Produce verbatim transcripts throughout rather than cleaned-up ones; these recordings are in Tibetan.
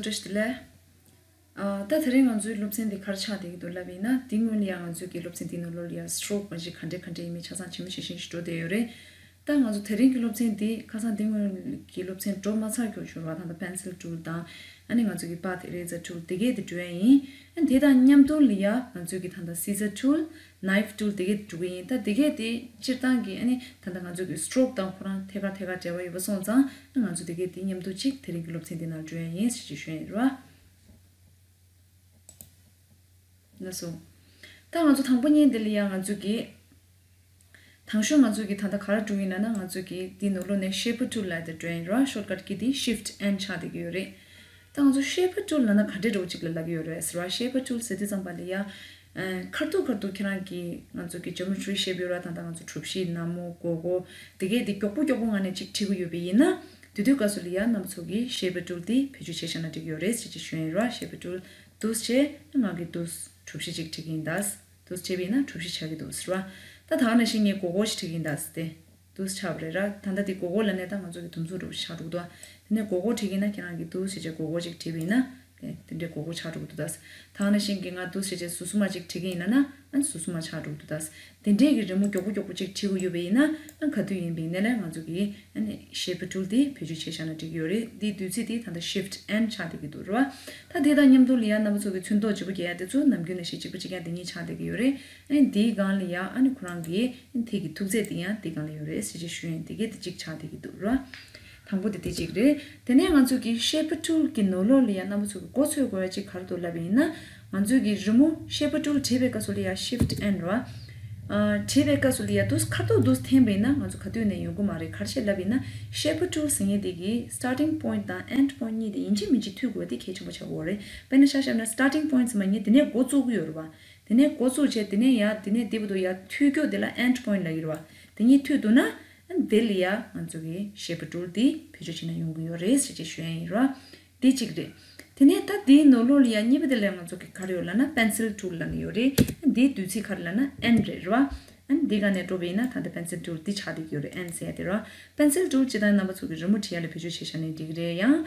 བཀྲ་ཤིས་བདེ་ལེགས། ཨ། ད་དེ་རིང་ང་ཚོའི་སློབ་ཚན་འདི་ག་རེ་ཆགས་བསྡད་ཀྱི་འདུག་ལབ་ཡིན་ན། འདི་སྔོན་ལ་ཡང་ང་ཚོའི་གི་སློབ་ཚན་འདི་ནང་ལོགས་ལ་ཡང་སི་ཊོག་མ་གཞི་ག་འདྲས་ག་འདྲས་ཡིན་མིན་ཆ་ཚང་ཇི་མ་ཇི་བཞིན་ཞིག་འགྲོ་བསྡད་ཡོད་རེད། ད་ང་ཚོ་དེ་རིང་གི་སློབ་ཚན་འདི་ཁ་སང་འདི་སྔོན་གྱི་སློབ་ཚན་འགྲོ་མ་ཚར་མཁན་ཞིག་ཡོད་རེད་བ། ད་ལྟ་པེན་སིལ་ཊུལ་དང་ཨ་ནི་ང་ཚོ་གི་པཱཐ་ཨི་རེ་ཛར་ཊུལ་དེ་གས་དེ་འགྲོ་ཡ་ཡིན། ཨ་ནི་དེ་དང་མཉམ་དུ་ལ་ཡང་ང་ཚོའི་གི་ད་ལྟ་སི་ཛར་ཊུལ། ནའིཕ་ཊུལ་དེ་གས་དེ་འགྲོ་གི་ཡིན། ད་དེ་གས་དེ་སྤྱིར་བཏང་གི་ཨ་ནི་ད་ལྟ་ང་ཚོ་གི་སི་ཊོག་དང་ཁོ་རང་ཐད་ཀར་ཐད་ཀར་འབྲེལ་བ་ཡོད་པ་སོང་ཙང་། ང་ཚོ་དེ་གས་དེ་མཉམ་དུ་གཅིག་དེ་རིང་གི་སློབ་ཚན་འདི་ནང་འགྲོ་ཡ་ཡིན་ཞེས་ཞུ་ཡ་ཡིན་ར། ལགས་སོ། ད་ང་ཚོ་དང་པོ་ཉིད་འདི་ལ་ཡང་ང་ཚོ་གི། དང་ཤོས་ང་ཚོ་གི་ད་ལྟ་ག་རེ་འགྲོ་ཡིན་ལབ་ན། ང་ཚོ་གི་འདི་ནང་ལོགས་ནས་ཤེ་པར་ཊུལ་ལབ་དེ་འགྲོ་ཡིན་ར། ཤོཊ་ཀཊ་གི་དེ་ཤིཕ་ཊི་ཨེན་ཆགས་བསྡད་ཀྱི་ཡོད་རེད། ད་ང་ཚོ་ཤེ་པར་ཊུལ་ལབ་ན་ག་འདྲས་འདྲ་བོ་ཅིག་ལ་ལབ་ཀྱི་ཡོད་རེད་ཟེར་བ། ཤེ་པར་ཊུལ་ཟེར་དུས་ཙམ་པ་ལ་ཡ། ཨ། ཁ་ཐུག་ཁ་ཐུག་ཁྱེད་རང་གིས་ང་ཚོ་གི་ཇོ་མེ་ཊི་རི་ཤེབ་ཡོད་ར། ད་ལྟ་ང་ཚོ་གྲུ་བཞི། ནར་མོ། སྒོར་སྒོར། དེ་གས་དེ་མགྱོགས་པོ་མགྱོགས་པོ་ངང་ནས་ཅིག་བྲིས་དགོས་ཡོད་པ་ཡིན་ན། དེ་དུས་སྐབས་སུ་ལ་ཡ་རྣམ་པ་ཚོ་གིས་ཤེ་པར་ཊུལ་དེ་བེད་སྤྱོད་བྱས་བཞག་ན་འགྲིག་གི་ཡོད་རེད་ཟེར་ཅིག་ཞུ་ཡིན་ར། ཤེ་པར་ཊུལ་འདུག་སེ་བྱས། ང་གིས་འདུག་སེ་གྲུ་བཞི་ཅིག་བྲིས་ཀྱི་ཡིན་ད། འདུག་སེ་བྱས་པ་ཡིན་ན་གྲུ་བཞི་ཆགས་ཀྱི་འདུག་ཟེར་བ། ད་ད་ག་ནང་བཞིན་ངས་སྒོར་སྒོར་ཞིག་བྲིས་ཀྱི་ཡིན་ད་ཟེར་ཏེ། འདུག་སེ་ཆགས་པ་རེད་ར། ད་ལྟ་དེ་སྒོར་སྒོར་ལབ་ནས་ད་ང་ཚོ་གི་དུམ་ཚུགས་འདྲ་བོ་ཆགས་འགྲོ་གི་འདུག་དེ་ནས་སྒོར་སྒོར་བྲིས་ཀྱི་ཡིན་ན། ཁྱེད་རང་གིས་འདུག་སེ་བྱས་སྒོར་སྒོར་ཅིག་བྲིས་པ་ཡིན་ན། དེ་དེ་འདྲའི་སྒོར་སྒོར་ཆགས་འགྲོ་གི་འདུག་ད། ད་ག་ནང་བཞིན་གྱི་ང་འདུག་སེ་བྱས་ཟུར་ཟུར་མ་ཅིག་བྲིས་ཀྱི་ཡིན་ན་ན། ཨ་ནི་ཟུར་ཟུར་མ་ཆགས་འགྲོ་གི་འདུག་ད། དེ་འདྲའི་གི་རི་མོ་མགྱོགས་པོ་མགྱོགས་པོ་ཅིག་བྲིས་དགོས་ཡོད་པ་ཡིན་ན། ཨ། ག་དུས་ཡིན་པ་ཡིན་ནའི་ལས་ང་ཚོ་གིས་ཨ་ནི་ཤེ་པར་ཊུལ་དེ་བེད་སྤྱོད་བྱས་བཞག་ན་འགྲིག་གི་ཡོད་རེད། དེའི་བསྡུས་ཚིག་དེ་ད་ལྟ་ཤིཕ་ཊི་ཨེན་ཆགས་བསྡད་ཀྱི་འདུག་རེད་བ། ད་དེ་དང་མཉམ་དུ་ལ་ཡ་རྣམ་པ་ཚོ་གི་ཚོན་མདོག་བརྗེ་པོ་རྒྱག་ཡ་དེ་ཚོ་ནམ་རྒྱུན་ནང་བཞིན་གཅིག་པ་གཅིག་རྐྱང་དེ་གཉིས་ཆགས་བསྡད་ཀྱི་ཡོད་རེད། ཨ་ནི་དེའི་སྒང་ལ་ཡ་ཨ་ནི་ཁོ་རང་གི་ཨ་ནི་ཐིག་གི་ཐུག་ཚད་དེ་ཡང་དེའི་སྒང་ལ་ཡོད་རེད་ཟེར་ཅིག་ཞུ་ཡིན། དེ་གས་དེ་གཅིག་ཆགས་བསྡད་ཀྱི་འདུག་རེད་བ། དང་པོ་དེ་དེ་གཅིག་རེད། དེ་ནས་ང་ཚོ་གི་ཤེ་པར་ཊུལ་གྱི་ནང་ལོགས་ལ་ཡ་རྣམ་པ་ཚོ་གི་མགོ་ཚོས་དགོས་ཡ་གཅིག་ག་རེ་འདུག་ལབ་པ་ཡིན་ན། ང་ཚོ་གི་རི་མོ་ཤེ་པར་ཊུལ་བྲིས་པའི་སྐབས་སུ་ལ་ཡ་ཤིཕ་ཊི་ཨེན་རེད་བ། ཨ། བྲིས་པའི་སྐབས་སུ་ལ་ཡ་འདུག་སེ་ཁ་ཐུག་འདུག་སེ་འཐེན་པ་ཡིན་ན་ང་ཚོ་ག་དུས་ནས་ཡོང་གི་མ་རེད། ག་རེ་བྱས་ལབ་པ་ཡིན་ན། ཤེ་པར་ཊུལ་ཟེར་མཁན་དེ་གི་སི་ཊར་ཊིང་པོ་ཡིན་ཊི་དང་ཨེན་ཌི་པོ་ཡིན་ཊི་གཉིས་དེ་ཡིན་གཅིག་མིན་གཅིག་མཐུད་དགོས་པ་དེ་གལ་ཆེན་པོ་ཆགས་ཀྱི་ཡོད་རེད། དཔེར་ན་ཆ་བཞག་ན་སི་ཊར་ཊིང་པོ་ཡིན་ཊི་ཟེར་མཁན་དེ་ནས་འགོ་བཙུགས་ཀྱི་ཡོད་རེད་བ། དེ་ནས་འགོ་བཙུགས་བྱས་དེ་ནས་ཡ་དེ་ནས་དེ་བར་དུ་ཡ་མཐུད་རྒྱུ་དེ་ལ་ཨེན་ཌི་པོ་ཡིན་ཊི་ལབ་ཀྱི་རེད་བ། དེ་གཉིས་མཐུད་འདུག་ན། ཨ། དེ་ལ་ཡ་ང་ཚོ་གི་ཤེ་པར་ཊུལ་དེ་བེད་སྤྱོད་བྱས་ན་ཡོང་གི་ཡོད་རེད་ཟེར་ཅིག་ཞུ་ཡ་ཡིན་ར། དེ་གཅིག་རེད། དེ་ནས་ད་དེའི་ནང་ལོགས་ལ་ཡ་གཉིས་པ་དེ་ལ་ང་ཚོ་གི་ག་རེ་ཡོད་ལབ་ན་པེན་སིལ་ཊུལ་ལབ་ནས་ཡོད་རེད། དེའི་བསྡུས་ཚིག་ག་རེ་ལབ་ན་ཨེན་རེད་ར། ཨ་ནི་འདི་ག་ནས་འགྲོ་བ་ཡིན་ན་ད་ལྟ་པེན་སིལ་ཊུལ་འདི་ཆགས་བསྡད་ཀྱི་ཡོད་རེད། ཨེན་ཟེར་ཡ་དེ་ར། པེན་སིལ་ཊུལ་སྤྱིར་བཏང་རྣམ་པ་ཚོ་གི་རི་མོ་བྲིས་ཡ་ལ་བེད་སྤྱོད་བྱས་བཞག་ནའི་འགྲིག་གི་རེད། ཡང་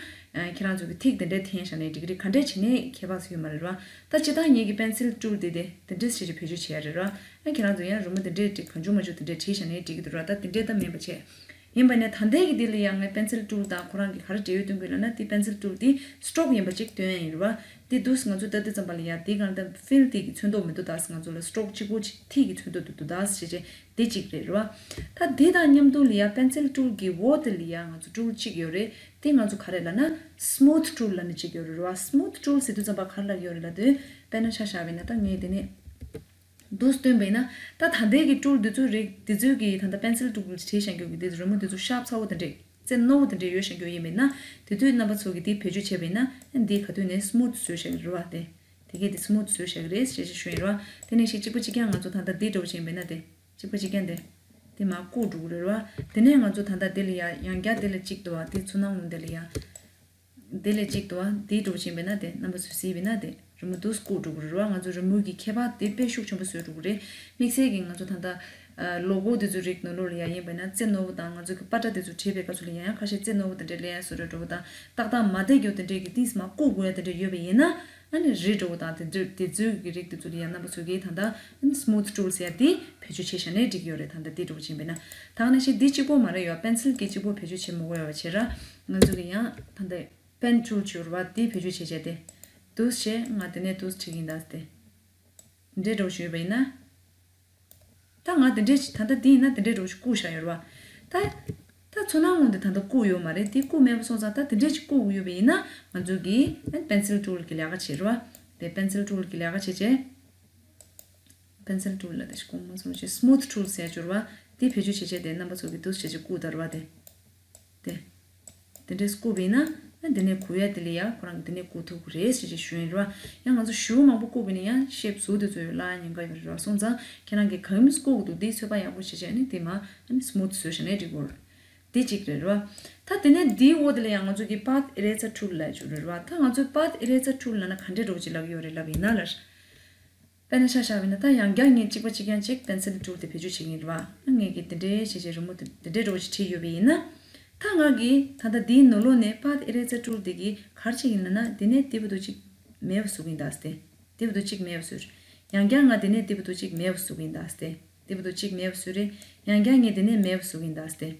ཁྱེད་རང་ཚོ་གི་ཐིག་དེ་འདྲས་འཐེན་བཞག་ནའི་འགྲིག་གི་རེད། ག་འདྲས་བྱས་ནའི་ཁྱད་པར་ཚོ་ཡོད་མ་རེད་ར། ད་སྤྱིར་བཏང་ངེད་ཀྱི་པེན་སིལ་ཊུལ་འདི་དེ་དེ་འདྲས་བྱས་བྱས་བེད་སྤྱོད་བྱས་ཡ་རེད་ར། ཨ། ཁྱེད་རང་ཚོ་ཡང་རི་མོ་དེ་འདྲས་འགྲིག་གང་བྱུང་མང་བྱུང་དེ་འདྲས་བྲིས་བཞག་ནའི་འགྲིག་གི་འདུག་ར། ད་དེ་འདྲས་ད་མིན་པ་བྱས། ཡིན་པ་ནས་ད་ལྟའི་གི་འདི་ལ་ཡང་ངས་པེན་སིལ་ཊུལ་དང་ཁོ་རང་གི་ག་རེ་འབྲེལ་ཡོད་སྟོན་གི་ལབ་ན། དེ་པེན་སིལ་ཊུལ་དེ་སི་ཊོག་ཡིན་པ་ཅིག་སྟོན་ཡ་ཡིན་རེད་བ། དེ་འདུག་སེ་ང་ཚོ་ལྟ་དུས་ཙམ་པ་ལ་ཡ་དེའི་སྒང་ལ་ད་ཕིལ་དེ་གི་ཚོན་མདོག་མི་འདུག་ད་སེ་ང་ཚོ་ལ་སི་ཊོག་གཅིག་པོ་ཅིག་ཐིག་གི་ཚོན་མདོག་དེ་འདུག་ད་སེ་བྱས་བྱས་དེ་གཅིག་རེད་རེད་བ། ད་དེ་དང་མཉམ་དུ་ལ་ཡ་པེན་སིལ་ཊུལ་གི་འོག་དེ་ལ་ཡ་ང་ཚོ་ཊུལ་གཅིག་ཡོད་རེད། དེ་ང་ཚོ་ག་རེ་ལབ་ན་སི་མུ་ཐི་ཊུལ་ལབ་ནས་གཅིག་ཡོད་རེད་བ། སི་མུ་ཐི་ཊུལ་ཟེར་དུས་ཙམ་པ་ག་རེ་ལབ་ཡོད་རེད་ལབ་དུས། དཔེར་ན་ཆ་བཞག་པ་ཡིན་ན་ད་ངས་དེ་ནས། འདུག་སྟོན་པ་ཡིན་ན། ད་ད་ལྟའི་གི་ཊུལ་འདི་ཚོའི་རིགས་འདི་ཚོའི་གི་ད་ལྟ་པེན་སིལ་ཊུལ་བྲིས་བཞག་རྒྱུ་གི་འདི་རི་མོ་འདི་ཚོ་ཤར་ཚ་བོ་དེ་འདྲས་རྩེ་རྣོ་བོ་དེ་འདྲས་ཡོད་བཞག་རྒྱུ་ཡིན་པ་ཡིན་ན། དེ་དུས་རྣམ་པ་ཚོ་གི་འདི་བེད་སྤྱོད་བྱས་པ་ཡིན་ན། འདི་ག་དུས་ནས་སི་མུ་ཐི་བཟོས་བཞག་གི་རེད་བ། དེ་དེ་གས་དེ་སི་མུ་ཐི་བཟོས་བཞག་གི་རེད་ཞེས་ཞེས་ཞུ་ཡིན་རེད་བ། དེ་ནས་ཞིག་གཅིག་པ་གཅིག་རྐྱང་ང་ཚོ་ད་ལྟ་འདི་འདྲ་བོ་བྱས་པ་ཡིན་ན། དེ་གཅིག་པ་གཅིག་རྐྱང་དེ་དེ་མར་བཀུག་འགྲོ་གི་རེད་བ། དེ་ནས་ང་ཚོ་ད་ལྟ་འདི་ལ་ཡ་ཡང་བསྐྱར་འདི་ལ་གཅིག་འདུག་བ། འདི་ཚོ་ནང་ངོ་འདི་ལ་ཡ། འདི་ལས་གཅིག་འདུག་བ། འདི་འདྲ་བོ་བྱས་པ་ཡིན་ན། དེ་རྣམ་པ་ཚོས་གཟིགས་པ་ཡིན་ན། དེ་རི་མོ་འདུག་སེ་བཀུག་འགྲོ་གི་རེད་བ། ང་ཚོ་རི་མོ་གི་ཁྱད་པར་དེ་དཔེ་ཤུགས་ཆེན་པོ་བཟོས་འགྲོ་གི་རེད། དམིགས་བསལ་གྱིས་ང་ཚོ་ད་ལྟ་ལོ་གོ་འདི་ཚོ་རིགས་ནང་ལོགས་ལ་ཡ་ཡིན་པ་ཡིན་ན། རྩེ་རྣོ་བོ་དང་ང་ཚོ་གི་པ་ཏྲ་འདི་ཚོ་བྲིས་པའི་སྐབས་སུ་ལ་ཡ་ཡང་ཁ་ཤས་རྩེ་རྣོ་བོ་དེ་འདྲས་སླེབས་ཡ་བཟོ་འདྲ་འདྲ་བོ་དང་། ཏག་ཏག་མ་བསྡད་རྒྱུ་དེ་འདྲས་ཀྱི་ཏིས་མ་བཀུག་དགོས་ཡ་དེ་འདྲས་ཡོད་པ་ཡིན་ན། ཨ་ནི་རི་འདྲ་བོ་དང་དེ་ཚོ་དེ་ཚོའི་གི་རིགས་དེ་ཚོ་ལ་ཡ་རྣམ་པ་ཚོ་གིས་ད་ལྟ་ཨ་ནི་སི་མུ་ཐི་ཊུལ་ཟེར་ཡ་དེ་བེད་སྤྱོད་བྱས་བཞག་ནའི་འགྲིག་གི་ཡོད་རེད། ད་ལྟ་འདི་འདྲ་བོ་བྱས་པ་ཡིན་ན། ད་ག་ནང་བཞིན་འདི་གཅིག་པོ་མ་རེད་ཡོད། པེན་སིལ་གྱི་གཅིག་པོ་བེད་སྤྱོད་བྱེད་མི་དགོས་ཡོད་པ་བྱས་ར། ང་ཚོ་གི་ཡང་ད་ལྟ་པེན་ཊུལ་བྱས་རེད་བ། འདི་བེད་སྤྱོད་བྱས་བྱས་ཏེ། འདུག་སེ་བྱས་ང་དེ་ནས་འདུག་སེ་བྲིས་ཀྱི་ཡིན་ད་ཟེར་ཏེ། འདི་འདྲ་བོ་ཞིག་ཡོད་པ་ཡིན་ན། ད་ང་དེ་འདྲས་ད་ལྟ་འདི་ཡིན་ན་དེ་འདྲས་འདྲ་བོ་ཞིག་བཀུག་བཞག་ཡོད་རེད་བ། ད་ད་ཚོ་ནང་ངོ་འདི་ད་ལྟ་བཀུག་ཡོད་མ་རེད། དེ་བཀུག་མེད་པ་སོང་ཙང་ད་དེ་འདྲས་ཅིག་བཀུག་ཡོད་པ་ཡིན་ན། ང་ཚོ་གིས་པེན་སིལ་ཊུལ་གྱི་ལས་ཀ་བྱེད་རེད་བ། དེ་པེན་སིལ་ཊུལ་གྱི་ལས་ཀ་བྱེད་བྱས། པེན་སིལ་ཊུལ་ལ་དེ་ཞིག་གོང་མ་སོང་བྱས་སི་མུ་ཐི་ཊུལ་ཟེར་ཡ་ཅིག་ཡོད་རེད་བ། དེ་བེད་སྤྱོད་བྱེད་བྱས་དེ་རྣམ་པ་ཚོ་གིས་འདུག་སེ་བྱས་བྱས་བཀུག་ད་རེད་བ། དེ་དེ་དེ་འདྲས་བཀུག་པ་ཡིན་ན། ཨ། དེ་ནས་གུག་ཡ་དེ་ལ་ཡ་ཁོ་རང་གིས་དེ་ནས་བཀུག་ཐུབ་ཀྱི་རེད་ཟེར་བྱས་ཞུ་ཡིན་རེད་བ། ཡང་ང་ཚོ་ཞེ་པོ་མང་པོ་བཀུག་པ་ཡིན་ན་ཡང་ཤེབ་ཟུར་དེ་ཚོ་ཡོད་ལ་ཉེན་ཁ་ཡོད་རེད་བ། སོང་ཙང་ཁྱེད་རང་གིས་གང་ཡིན་མིན་བཀུག་འདུག་དེ་ཚོད་དཔག་ཡག་པོ་བྱས་བྱས་ནས་དེ་མ་ཨ་ནི་སི་མུ་ཐི་བཟོས་བཞག་ནའི་འགྲིག་གི་རེད། དེ་གཅིག་རེད་རེད་བ། ད་དེ་ནས་དེའི་འོག་དེ་ལ་ཡང་ང་ཚོ་གིས་པཱཐ་ཨི་རེ་ཛར་ཊུལ་ལབ་ཡ་ཅིག་ཡོད་རེད་བ། ད་ང་ཚོས་པཱཐ་ཨི་རེ་ཛར་ཊུལ་ལབ་ན་ག་འདྲས་འདྲ་བོ་ཅིག་ལབ་ཀྱི་ཡོད་རེད་ལབ་པ་ཡིན་ན་ལར། དཔེར་ན་ཆ་བཞག་པ་ཡིན་ན། ད་ཡང་བསྐྱར་ངས་གཅིག་པ་གཅིག་རྐྱང་གཅིག་པེན་སིལ་ཊུལ་དེ་བེད་སྤྱོད་བྱེད་ཀྱི་ཡིན་རེད་བ། ངས་ཀྱིས་དེ་འདྲའི་བྱས་བྱས་རི་མོ་དེ་དེ་འདྲའི་འདྲ་བོ་ཞིག་བྲིས་ཡོད་པ་ཡིན་ན། ད་ང་གིས་ད་ལྟ་འདིའི་ནང་ལོགས་ནས་Path Eraser Tool འདི་གིས་ག་རེ་བྱེད་ཀྱི་ཡིན་ལབ་ན། འདི་ནས་འདི་བར་དུ་གཅིག་མེད་པ་བཟོ་གི་ཡིན་ད་ཟེར་ཏེ། འདི་བར་དུ་གཅིག་མེད་པ་བཟོས། ཡང་བསྐྱར་ང་འདི་ནས་འདི་བར་དུ་གཅིག་མེད་པ་བཟོ་གི་ཡིན་ད་ཟེར་ཏེ། འདི་བར་དུ་གཅིག་མེད་པ་བཟོས་རེད། ཡང་བསྐྱར་ངས་འདི་ནས་མེད་པ་བཟོ་གི་ཡིན་ད་ཟེར་ཏེ།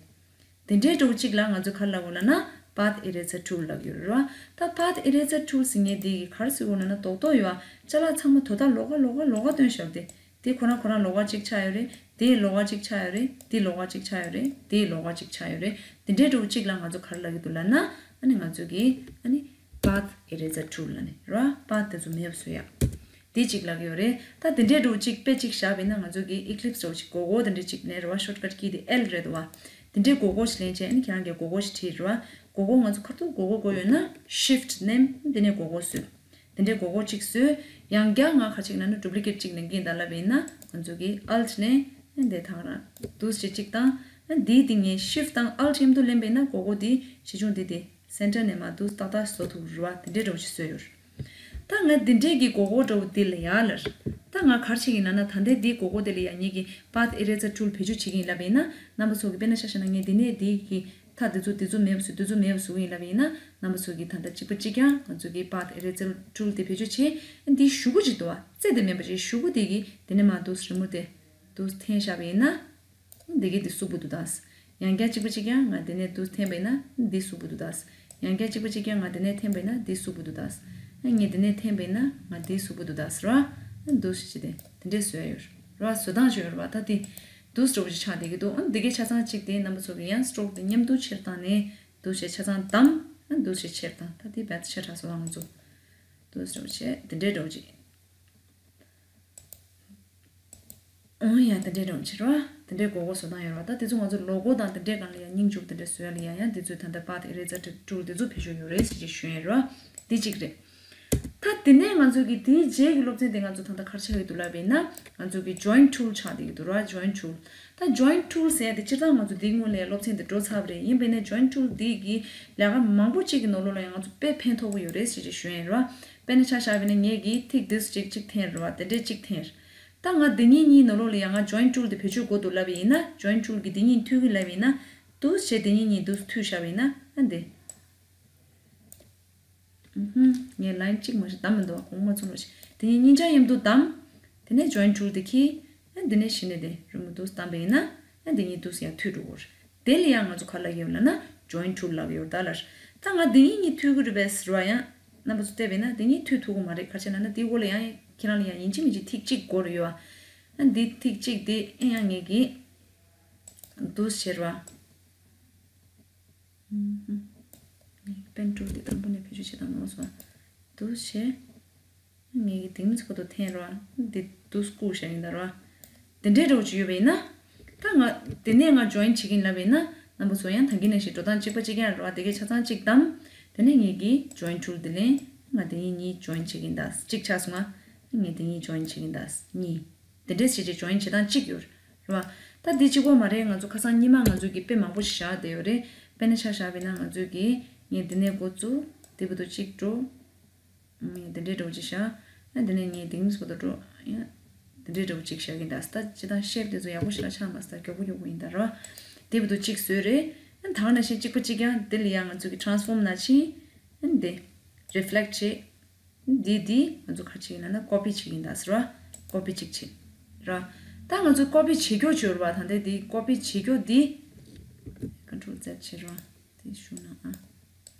དེ་འདྲའི་འདྲ་བོ་གཅིག་ལ་ང་ཚོས་ག་རེ་ལབ་དགོས་ལབ་ན། Path Eraser Tool ལབ་ཡོད་རེད་བ། ད་Path Eraser Tool ཟེར་མཁན་འདི་གིས་ག་རེ་ཟེར་དགོས་ལབ་ན། རྡོག་རྡོག་ཡོད་བ། ཅ་ལག་ཚང་མ་དོ་ད་ལོགས་ཀ་ལོགས་ཀ་ལོགས་ཀ་སྟོན་བཞག་སྟེ། དེ་ཁོ་རང་ཁོ་རང་ལོགས་ཀ་གཅིག་ཆགས་ཡོད་རེད། དེ་ལོགས་ཀ་གཅིག་ཆགས་ཡོད་རེད། དེ་ལོགས་ཀ་གཅིག་ཆགས་ཡོད་རེད། དེ་ལོགས་ཀ་གཅིག་ཆགས་ཡོད་རེད། དེ་འདྲའི་འདྲ་བོ་གཅིག་ལ་ང་ཚོ་ག་རེ་ལབ་ཀྱི་འདུག་ལབ་ན། ཨ་ནི་ང་ཚོ་གིས་ཨ་ནི་Path Eraser Tool ལབ་ནས་རེད་བ། Path དེ་ཚོ་མེད་པ་བཟོ་ཡག་དེ་གཅིག་ལབ་ཀྱི་ཡོད་རེད། ད་དེ་འདྲའི་འདྲ་བོ་གཅིག་དཔེ་གཅིག་བཞག་པ་ཡིན་ན། ང་ཚོ་གིས་Ellipse འདྲ་བོ་ཅིག་མགོ་སྐོར་དེ་འདྲ་གཅིག་ལེན་རེད་བ། Shortcut key དེ་L རེད་འདུག་བ། དེ་འདྲའི་མགོ་སྐོར་ཞིག་ལེན་བྱས། ཨ་ནི་ཁྱེད་རང་གིས་མགོ་སྐོར་ཞིག་བྲིས་རེད་བ། མགོ་སྐོར་ང་ཚོ་ཁ་ཐུག་མགོ་སྐོར་དགོས་ཡོད་ན་Shift མནན། དེ་ནས་མགོ་སྐོར་བཟོས། དེ་འདྲའི་མགོ་སྐོར་གཅིག་བཟོས། ཡང་བསྐྱར་ང་ག་རེ་བྱེད་ཀྱི་ལབ་ན། Duplicate གཅིག་ལེན་གྱི་ཡིན་ད་ལབ་པ་ཡིན་ན། ང་ཚོ་གིས་Alt ནས་འདི་ཐག་རང་འདུག་སེ་གཅིག་བཏང་། འདིའི་སྟེང་ནས་Shift དང་Alt མཉམ་དུ་ལེན་པ་ཡིན་ན། མགོ་སྐོར་འདི་ཆེ་ཆུང་འདི་དེ་Center ནས་མར་འདུག་ཏག་ཏག་བཟོ་ཐུབ་རེད་བ། དེ་འདྲའི་འདྲ་བོ་ཞིག་བཟོས་ཡོད། ད་ང་འདི་འདྲའི་གི་མགོ་སྐོར་འདྲ་བོ་འདི་ལ་ཡ་ལར། ད་ང་ག་རེ་བྱེད་ཀྱི་ཡིན་ལབ་ན། ད་ལྟའི་འདིའི་མགོ་སྐོར་འདི་ལ་ཡ་ངེད་ཀྱིས་Path Eraser Tool བེད་སྤྱོད་བྱེད་ཀྱི་ཡིན་ལབ་པ་ཡིན་ན། རྣམ་པ་ཚོ་གིས་དཔེར་ན་ཆ་བཞག་ན། ངས་འདི་ནས་འདི་གི་མཐའ་འདི་ཚོ་འདི་ཚོ་མེད་པ་བཟོ། འདི་ཚོ་མེད་པ་བཟོ་གི་ཡིན་ལབ་པ་ཡིན་ན། རྣམ་པ་ཚོ་གིས་ད་ལྟ་གཅིག་པ་གཅིག་རྐྱང་ང་ཚོ་གིས་Path Eraser Tool དེ་བེད་སྤྱོད་བྱས། འདི་གཞུག་གུ་ཅིག་འདུག་བ། རྩེ་དེ་མེད་པ་ཅིག་གཞུག་གུ་དེ་གིས་དེ་ནས་མར་འདུག་སེ་རི་མོ་དེ་འདུག་སེ་འཐེན་བཞག་པ་ཡིན་ན། འདི་གི་འདི་གཟུགས་པོ་འདུག་ད། ཡང་བསྐྱར་གཅིག་པ་གཅིག་རྐྱང་ང་འདི་ནས་འདུག་སེ་འཐེན་པ་ཡིན་ན་འདི་གཟུགས་པོ་འདུག་ད། ཡང་བསྐྱར་གཅིག་པ་གཅིག་རྐྱང་ང་འདི་ནས་འཐེན་པ་ཡིན་ན་འདི་གཟུགས་པོ་འདུག་ད། ངས་འདི་ནས་འཐེན་པ་ཡིན་ན་ང་འདི་གཟུགས་པོ་འདུག་ད་ཟེར་བ། འདུག་སེ་བྱས་ཏེ་དེ་འདྲས་བཟོས་ཡོད་རེད་བ། བཟོ་སྟངས་ཅིག་ཡོད་རེད་བ། ད་དེ་འདུག་སེ་འདྲ་བོ་ཅིག་ཆགས་བསྡད་ཀྱི་འདུག་ཨ། འདི་གའི་ཆ་ཚང་གཅིག་དེ་རྣམ་པ་ཚོ་གིས་ཡང་Stroke དེ་མཉམ་དུ་ཕྱིར་བཏང་ནས་འདུག་སེ་ཆ་ཚང་བདམས། ཨ། འདུག་སེ་ཕྱིར་བཏང་། ད་དེ་རྦད་ཆ་ཚང་བཟོ་བ་ང་ཚོ་འདུག་སེ་འདྲ་བོ་བྱས། དེ་འདྲས་འདྲ་བོ་ཅིག་ཨོ་ཡ། དེ་འདྲའི་འདྲ་བོ་ཅིག་རེད་བ། དེ་འདྲའི་མགོ་སྐོར་བཟོ་སྟངས་ཡོད་རེད་བ། ད་དེ་ཚོ་ང་ཚོ་ལོ་གོ་དང་དེ་འདྲའི་སྒང་ལ་ཡ་སྙིང་རྗེ་པོ་དེ་འདྲ་བཟོ་ཡ་ལ་ཡ་ཡང་དེ་ཚོའི་ད་ལྟ་Path Eraser Tool དེ་ཚོ་བེད་སྤྱོད་ཡོད་རེད་ཟེར་གྱི་ཞུ་ཡ་རེད་བ། དེ་གཅིག་རེད། ད་དེ་ནས་ང་ཚོ་གི་དེའི་རྗེས་ཀྱི་སློབ་ཚན་དེ་ང་ཚོ་ད་ལྟ་ག་རེ་ཆགས་ཀྱི་འདུག་ལབ་པ་ཡིན་ན། ང་ཚོ་གི་Join Tool ཆགས་བསྡད་ཀྱི་འདུག་རེད་བ། Join Tool། ད་Join Tool ཟེར་ཡ་དེ་སྤྱིར་བཏང་ང་ཚོ་དེའི་སྔོན་ལ་ཡ་སློབ་ཚན་དེ་འགྲོ་ཚར་བ་རེད། ཡིན་པས་ན་Join Tool དེ་གི་ལས་ཀ་མང་པོ་གཅིག་གི་ནང་ལོགས་ལ་ཡང་ང་ཚོ་དཔེ་ཕན་ཐོགས་པོ་ཡོད་རེད་ཟེར་གྱི་ཞུ་ཡ་རེད་བ། དཔེར་ན་ཆ་བཞག་པ་ཡིན་ན་ངས་གི་ཐིག་འདི་གཅིག་གཅིག་འཐེན་རེད་བ། དེ་འདྲས་གཅིག་འཐེན། ད་ང་འདི་གཉིས་གཉིས་ནང་ལོགས་ལ་ཡང་ང་Join Tool དེ་བེད་སྤྱོད་དགོས་འདུག་ལབ་པ་ཡིན་ན། Join Tool གི་འདི་གཉིས་མཐུད་ཀྱི་ལབ་པ་ཡིན་ན། འདུག་སེ་བྱས་འདི་གཉིས་གཉིས་འདུག་སེ་མཐུད་བཞག་པ་ཡིན་ན། ཨ་འདི། ཨུ་ཧུམ། ངས་line གཅིག་མ་གཏོགས་བདམས་མི་འདུག་བ། གོང་མ་ཚོ་ལོ་ཞིག་དེ་གཉིས་གཉིས་ཆ་མཉམ་དུ་བདམས། དེ་ནས་Join Tool དེ་འཁྱེར། ཨ་འདི་ནས་གཞི་ནས་དེ་རི་མོ་འདུག་སེ་བདམས་པ་ཡིན་ན། ཨ་འདི་གཉིས་འདུག་སེ་ཡར་མཐུད་འགྲོ་གི་རེད། དེ་ལ་ཡང་ང་ཚོ་ག་ལབ་ཀྱི་ཡོད་ལབ་ན། Join Tool ལབ་ཀྱི་ཡོད་རེད་ད་ལར། ད་ང་འདི་གཉིས་གཉིས་མཐུད་ཀྱི་རེད་པས་ཟེར་བ་ཡང་། རྣམ་པ་ཚོ་བལྟས་པ་ཡིན་ན་འདི་གཉིས་མཐུད་ཐུབ་ཀྱི་མ་རེད། ག་རེ་བྱས་ན་ན་འདིའི་འོག་ལ་ཡང་ཁྱེད་རང་ལ་ཡང་ཡིན་གཅིག་མིན་གཅིག་ཐིག་གཅིག་དགོས་རེད་ཡོད་བ། ཨ་འདི་ཐིག་གཅིག་དེ་ཨེ་ཡང་ངེད་ཀྱིས་འདུག་སེ་བྱས་རེད་བ། ཨུམ་ཧུམ། ངས་Pen Tool དེ་དང་པོ་ནས་བེད་སྤྱོད་བྱེད་སྟངས་མང་སོང་། འདུག་སེ་བྱས། ངེད་ཀྱིས་དེང་མིན་ཚོ་ཁ་ཐུག་འཐེན་རོགས། འདི་འདུག་སེ་བཀུག་བཞག་ཡིན་ད་རོགས། དེ་འདྲའི་འདྲ་བོ་ཅིག་ཡོད་པ་ཡིན་ན། ད་ང་དེ་ནས་ང་Join བྱེད་ཀྱི་ཡིན་ལབ་པ་ཡིན་ན། རྣམ་པ་ཚོ་ཡང་ད་གིན་ནང་བཞིན་འགྲོ་སྟངས་གཅིག་པ་གཅིག་རྐྱང་རེད་བ། དེ་གའི་ཆ་ཚང་གཅིག་བདམས། དེ་ནས་ངེད་ཀྱིས་Join Tool དེ་ལེན། ང་དེ་གཉིས་གཉིས་Join བྱེད་ཀྱི་ཡིན་ད། གཅིག་ཆགས་སོང་ང་། ངས་དེ་གཉིས་Join བྱེད་ཀྱི་ཡིན་ད། གཉིས། དེ་འདྲས་བྱས་བྱས་Join བྱེད་སྟངས་གཅིག་ཡོད་རེད་བ། ད་འདི་གཅིག་པོ་མ་རེད། ང་ཚོ་ཁ་སང་སྔོན་མ་ང་ཚོ་གིས་དཔེ་མང་པོ་ཞིག་བཞག་བསྡད་ཡོད་རེད། དཔེར་ན་ཆ་བཞག་པ་ཡིན་ན་ང་ཚོ་གིས་ངས་འདི་ནས་འགོ་བཙུགས། འདི་བར་དུ་གཅིག་འགྲོ། ངས་འདི་འདྲའི་འདྲ་བོ་གཅིག་བཞག་ཨ་འདི་ནས་ངས་འདི་གཉིས་བར་དུ་འགྲོ། ཡང་འདི་འདྲའི་འདྲ་བོ་གཅིག་བཞག་གི་ཡིན་ད། ད་སྤྱིར་བཏང་Shape དེ་ཚོ་ཡག་པོ་ཞིག་ལ་ཆགས་མ་སོང་། ད་མགྱོགས་པོ་མགྱོགས་པོ་ཡིན་ད་རོ། འདི་བར་དུ་གཅིག་བཟོས་རེད། ཨ་ད་ག་ནང་བཞིན་གཅིག་པ་གཅིག་རྐྱང་འདི་ལ་ཡང་ང་ཚོ་གིས་Transform ནང་ཕྱིན། ཨ་འདི་Reflect བྱེད། འདི་འདི་ང་ཚོ་ག་རེ་བྱེད་ཀྱི་ཡིན་ན་Copy བྱེད་ཀྱི་ཡིན་ད་ཟེར་བ། Copy གཅིག་བྱེད་ར། ད་ང་ཚོ་Copy བྱེད་རྒྱུ་ཅིག་ཡོད་རེད་བ། ད་ལྟའི་འདི་Copy བྱེད་རྒྱུ་འདི་Control Z བྱེད་ར། དེ་ཞུ་ན་ཨ།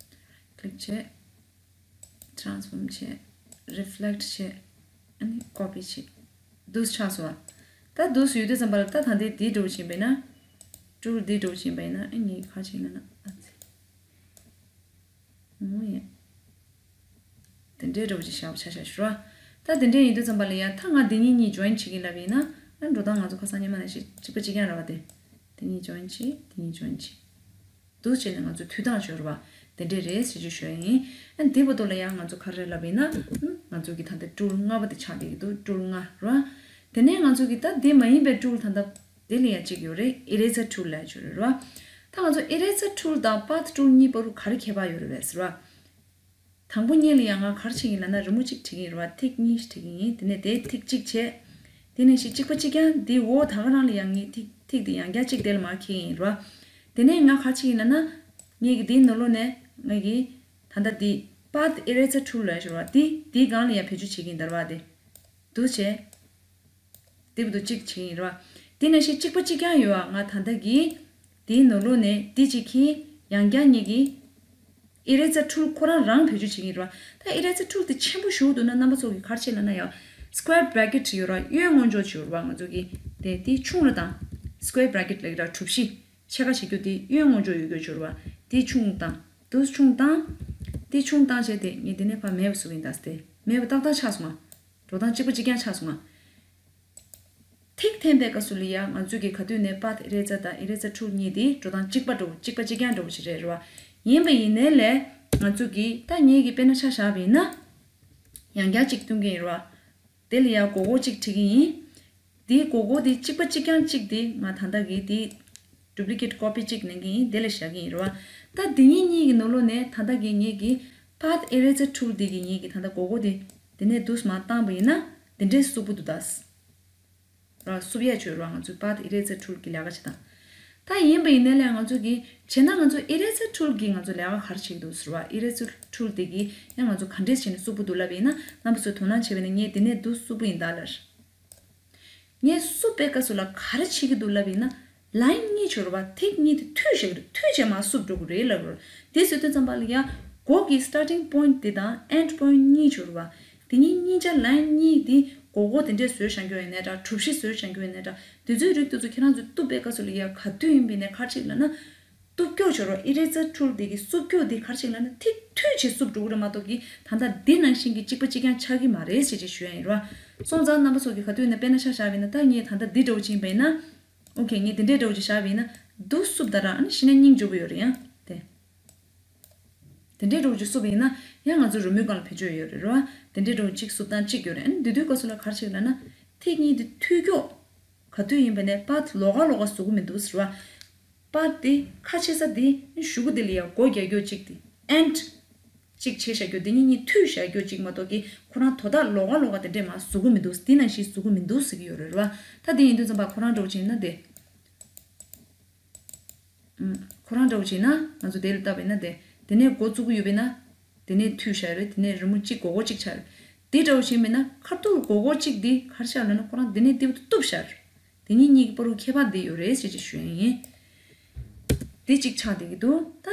Click བྱེད། Transform བྱེད། Reflect བྱེད། ཨ་ནི་Copy བྱེད། འདུག་སེ་ཆགས་སོང་བ། ད་འདུག་སེ་ཡོད་དུས་ཙམ་པ་ལ་ད་ད་ལྟའི་འདི་འདྲ་བོ་བྱེད་པ་ཡིན་ན། Tool འདི་འདྲ་བོ་བྱེད་པ་ཡིན་ན། ཨ་ནི་ག་རེ་བྱེད་ཀྱི་ཡིན་ན་ཨ་ཙི། ཨོ་ཡ། དེ་འདྲའི་འདྲ་བོ་ཅིག་བཞག་པ་ཆ་བཞག་ཞུ་ར། ད་དེ་འདྲའི་ཡིན་དུས་ཙམ་པ་ལ་ཡ་ད་ང་འདི་གཉིས་གཉིས་Join བྱེད་ཀྱི་ཡིན་ལབ་པ་ཡིན་ན། ཨ་འགྲོ་སྟངས་ང་ཚོ་ཁ་སང་སྔོན་མ་ནང་བཞིན་གཅིག་པ་གཅིག་རྐྱང་རེད་བ། དེ་དེ་གཉིས་Join བྱེད། དེ་གཉིས་Join བྱེད། འདུག་སེ་བྱས་ནས་ང་ཚོ་མཐུད་སྟངས་ཅིག་ཡོད་རེད་བ། དེ་འདྲས་རེད་ཟེར་གྱི་ཞུ་ཡ་ཡིན། ཨ་འདི་བར་དུ་ལ་ཡང་ང་ཚོ་ག་རེ་རེད་ལབ་པ་ཡིན་ན། ཨ་ང་ཚོ་གི་ད་ལྟ་Tool ལྔ་པ་དེ་ཆགས་བསྡད་ཀྱི་འདུག Tool ལྔ་རེད་བ། དེ་ནས་ང་ཚོ་གི་ད་འདི་མ་ཡིན་པའི་Tool ད་ལྟ་དེ་ལ་ཡ་གཅིག་ཡོད་རེད། Eraser Tool ལབ་ཡ་ཅིག་ཡོད་རེད་བ། ད་ང་ཚོ་Eraser Tool དང་Path Tool གཉིས་བར་དུ་ག་རེ་ཁྱད་པར་ཡོད་རེད་བས་ཟེར་བ། དང་པོ་ཉིད་ལ་ཡང་ང་ག་རེ་བྱེད་ཀྱི་ཡིན་ལབ་ན། རི་མོ་གཅིག་བྲིས་ཀྱི་ཡིན་རེད་བ། ཐིག་གཉིས་ཤིག་བྲིས་ཀྱི་ཡིན། དེ་ནས་དེའི་ཐིག་གཅིག་བྱས། དེ་ནས་ཤིག་གཅིག་པ་གཅིག་རྐྱང་དེའི་འོག་ད་ག་རང་ལ་ཡང་ངས་ཐིག་ཐིག་དེ་ཡང་བསྐྱར་གཅིག་དེ་ལ་མར་འཁྱེར་ཡིན་རེད་བ། དེ་ནས་ང་ག་རེ་བྱེད་ཀྱི་ཡིན་ལབ་ན། ངེད་ཀྱི་དེའི་ནང་ལོགས་ནས་ངེད་ཀྱི་ད་ལྟ་དེ་path eraser tool ལ་ཞུ་བ་དེ་དེའི་སྒང་ལ་ཡང་བེད་སྤྱོད་བྱེད་ཀྱི་ཡིན་ད་ར་བ། དེ་འདུག་བྱས། དེ་བར་དུ་གཅིག་བྱེད་ཀྱི་ཡིན་ར་བ། དེ་ནང་བཞིན་གཅིག་པ་གཅིག་རྐྱང་ཡོད་བ། ང་ད་ལྟ་གི་དེའི་ནང་ལོགས་ནས་དེ་གཅིག་གིས་ཡང་བསྐྱར་ངེད་ཀྱི་eraser tool ཁོ་རང་རང་བེད་སྤྱོད་བྱེད་ཀྱི་ཡིན་ར་བ། ད་eraser tool དེ་ཆེན་པོ་ཞིག་འདུག་ན་རྣམ་པ་ཚོ་གི་ག་རེ་བྱེད་ལབ་ན་ཡང་square bracket ཡོད་ར་བ། གཡོན་ངོས་ཕྱོགས་ཡོད་ར་བ། ང་ཚོ་གི་དེ་དེ་ཆུང་ར་དང་square bracket ལབ་ཀྱི་ར་གྲུ་བཞི་ཕྱེད་ཀ་བྱེད་རྒྱུ་དེ་གཡོན་ངོས་ཕྱོགས་ཡོད་རྒྱུ་ཡོད་ར་བ། དེ་ཆུང་དང་དུ་ཆུང་དང་། དེ་ཆུང་དང་བྱས་ཏེ་ངས་དེ་ནས་ཕར་མེད་པ་བཟོ་གི་ཡིན། ད་དེ་མེད་པ་ཏག་ཏག་ཆགས་སོང་ང་། འགྲོ་སྟངས་གཅིག་པ་གཅིག་རྐྱང་ཆགས་སོང་ང་། ཐིག་འཐེན་པའི་སྐབས་སུ་ལ་ཡ་ང་ཚོས་ཀྱི་ག་དུས་ནས་path eraser དང་eraser tool གཉིས་དེ་འགྲོ་སྟངས་གཅིག་པ་འགྲོ་གཅིག་པ་གཅིག་རྐྱང་འགྲོ་བ་ཞིག་རེད་རེད་བ། ཡིན་པ་ཡིན་ནའི་ལས་ང་ཚོས་ཀྱི་ད་ངེད་ཀྱི་དཔེར་ན་ཆ་བཞག་པ་ཡིན་ན། ཡང་བསྐྱར་གཅིག་སྟོན་གྱི་ཡིན་རེད་བ། དེ་ལ་ཡ་སྒོར་སྒོར་གཅིག་བྲིས་ཀྱི་ཡིན། དེའི་སྒོར་སྒོར་དེ་གཅིག་པ་གཅིག་རྐྱང་གཅིག་དེ་ང་ད་ལྟ་གི་དེ་duplicate copy གཅིག་ལེན་གྱི་ཡིན། དེ་ལ་བཞག་གི་ཡིན་རེད་བ། ད་དེ་གཉིས་གཉིས་ཀྱི་ནང་ལོགས་ནས་ད་ལྟ་གི་ངེད་ཀྱི་path eraser tool དེ་གི་ངེད་ཀྱི་ད་ལྟ་སྒོར་སྒོར་དེ་དེ་ནས་འདུག་མར་བཏང་པ་ཡིན་ན་དེ་འདྲའི་སུབ་པོ་འདུག་ད། ར་སུབ་ཡས་བྱོས་ར་ང་ཚོའི་path eraser tool གི་ལས་ཀ་བྱེད་སྟངས། ད་ཡིན་པ་ཡིན་ནའི་ལས་ང་ཚོ་གི་བྱས་ན་ང་ཚོ་eraser tool གི་ང་ཚོ་ལས་ཀ་ག་རེ་བྱེད་ཀྱི་འདུག་ཟེར་བ། eraser tool དེ་གི་ཡང་ང་ཚོ་ག་འདྲས་བྱས་ནས་སུབ་པོ་འདུག་ལབ་ཡིན་ན་རྣམ་པ་ཚོས་དོ་སྣང་བྱས་པ་ཡིན་ན་ངས་དེ་ནས་འདུག་སུབ་པོ་ཡིན་ད་ལར། ངས་སུབ་པའི་སྐབས་སུ་ལ་ག་རེ་བྱེད་ཀྱི་འདུག་ལབ་ཡིན་ན། line གཉིས་བྱོས་ར་བ། ཐིག་གཉིས་དེ་མཐུད་བྱས་ཀྱི་རེད། མཐུད་བྱས་མར་སུབ་འགྲོ་གི་རེད་ལབ་ར། དེ་ཟེར་དུས་ཙམ་པ་ལ་ཡ་སྒོ་གི་starting point དེ་དང་end point གཉིས་བྱོས་ར་བ། དེ་གཉིས་གཉིས་ཆ་line གཉིས་དེ་སྒོར་སྒོར་དེ་འདྲས་བཟོས་བཞག་རྒྱུ་ཡིན་ནའི་འདྲ། གྲུ་བཞི་བཟོས་བཞག་རྒྱུ་ཡིན་ནའི་འདྲ། དེ་ཚོའི་རིགས་དེ་ཚོ་ཁྱེད་རང་ཚོས་གཏུབ་པའི་སྐབས་སུ་ལ་ཡ་ག་དུས་ཡིན་པ་ཡིན་ནའི་ག་རེ་བྱེད་ཀྱི་ལབ་ན། གཏུབ་སྐྱོ་བྱོས་ར་བ། eraser tool དེ་གི་སུབ་སྐྱོ་དེ་ག་རེ་བྱེད་ཀྱི་ལབ་ན་ཐིག་མཐུད་བྱས་སུབ་འགྲོ་གི་རེད་མ་གཏོགས་གི་ད་ལྟ་འདི་ནང་བཞིན་གྱི་གཅིག་པ་གཅིག་རྐྱང་ཆགས་ཀྱི་མ་རེད་ཟེར་ཅིག་ཞུ་ཡ་ཡིན་ར་བ། སོང་ཙང་རྣམ་པ་ཚོ་གི་ག་དུས་ཡིན་ན་དཔེར་ན་ཆ་བཞག་པ་ཡིན་ན། ད་ངས་ད་ལྟ་འདི་འདྲ་བོ་ཅིག་ཡིན་པ་ཡིན་ན། okay ངས་འདི་འདྲའི་འདྲ་བོ་ཅིག་བཞག་པ་ཡིན་ན། འདུག་སུབ་ད་ར་ཨ་ནི་གཞི་ནས་སྙིང་རྗེ་པོ་ཡོད་རེད་ཡང་དེ། དེ་འདྲའི་འདྲ་བོ་ཅིག་སུབ་པ་ཡིན་ན་ཡང་ང་ཚོ་རི་མོའི་སྒང་ལ་བེད་སྤྱོད་ཡོད་རེད་ར་བ། དེ་འདྲའི་འདྲ་བོ་ཅིག་སུབ་སྟངས་གཅིག་ཡོད་རེད། ཨ་ནི་འདི་དུས་སྐབས་སུ་ལ་ག་རེ་བྱེད་ཀྱི་ལབ་ན། ཐིག་གཉིས་དེ་མཐུད་སྐྱོ། ག་དུས་ཡིན་པ་ནས་path ལོགས་ཀ་ལོགས་ཀ་བཟོ་གི་མི་འདུག་ཟེར་བ། path དེ་ཁ་ཕྱེ་ས་དེ་གཞུག་གུ་དེ་ལ་ཡང་སྒོ་རྒྱག་རྒྱུ་གཅིག་དེ་end གཅིག་བྱས་བཞག་རྒྱུ་དེ་གཉིས་གཉིས་མཐུད་བཞག་རྒྱུ་གཅིག་མ་གཏོགས་ཀྱི་ཁོ་རང་དོ་བདག་ལོགས་ཀ་ལོགས་ཀ་དེ་འདྲས་མར་བཟོ་གི་མི་འདུག་དེ་ནང་བཞིན་བཟོ་གི་མི་འདུག་ཟེར་གྱི་ཡོད་རེད་ར་བ། ད་དེ་ཡིན་དུས་ཙམ་པ་ཁོ་རང་འདྲ་བོ་བྱས་ན་དེ། ཨུམ། ཁོ་རང་འདྲ་བོ་བྱས་ན་ང་ཚོ་དེ་ལ་བལྟས་པ་ཡིན་ན་དེ། དེ་ནས་འགོ་བཙུགས་ཀྱི་ཡོད་པ་ཡིན་ན། དེ་ནས་མཐུད་བཞག་རེད། དེ་ནས་རི་མོ་གཅིག་སྒོར་སྒོར་གཅིག་ཆགས་རེད། དེ་འདྲ་བོ་བྱས་མིན་ན་ཁ་ཐུག་སྒོར་སྒོར་གཅིག་དེ་ག་རེ་ཆགས་ལབ་ན་ཁོ་རང་དེ་ནས་དེ་བར་དུ་གཏུབ་བཞག་རེད། དེ་གཉིས་གཉིས་ཀྱི་བར་དུ་ཁྱད་པར་དེ་ཡོད་རེད་ཟེར་ཅིག་ཞུ་ཡ་ཡིན། དེ་གཅིག་ཆགས་བསྡད་ཀྱི་འདུག་ད།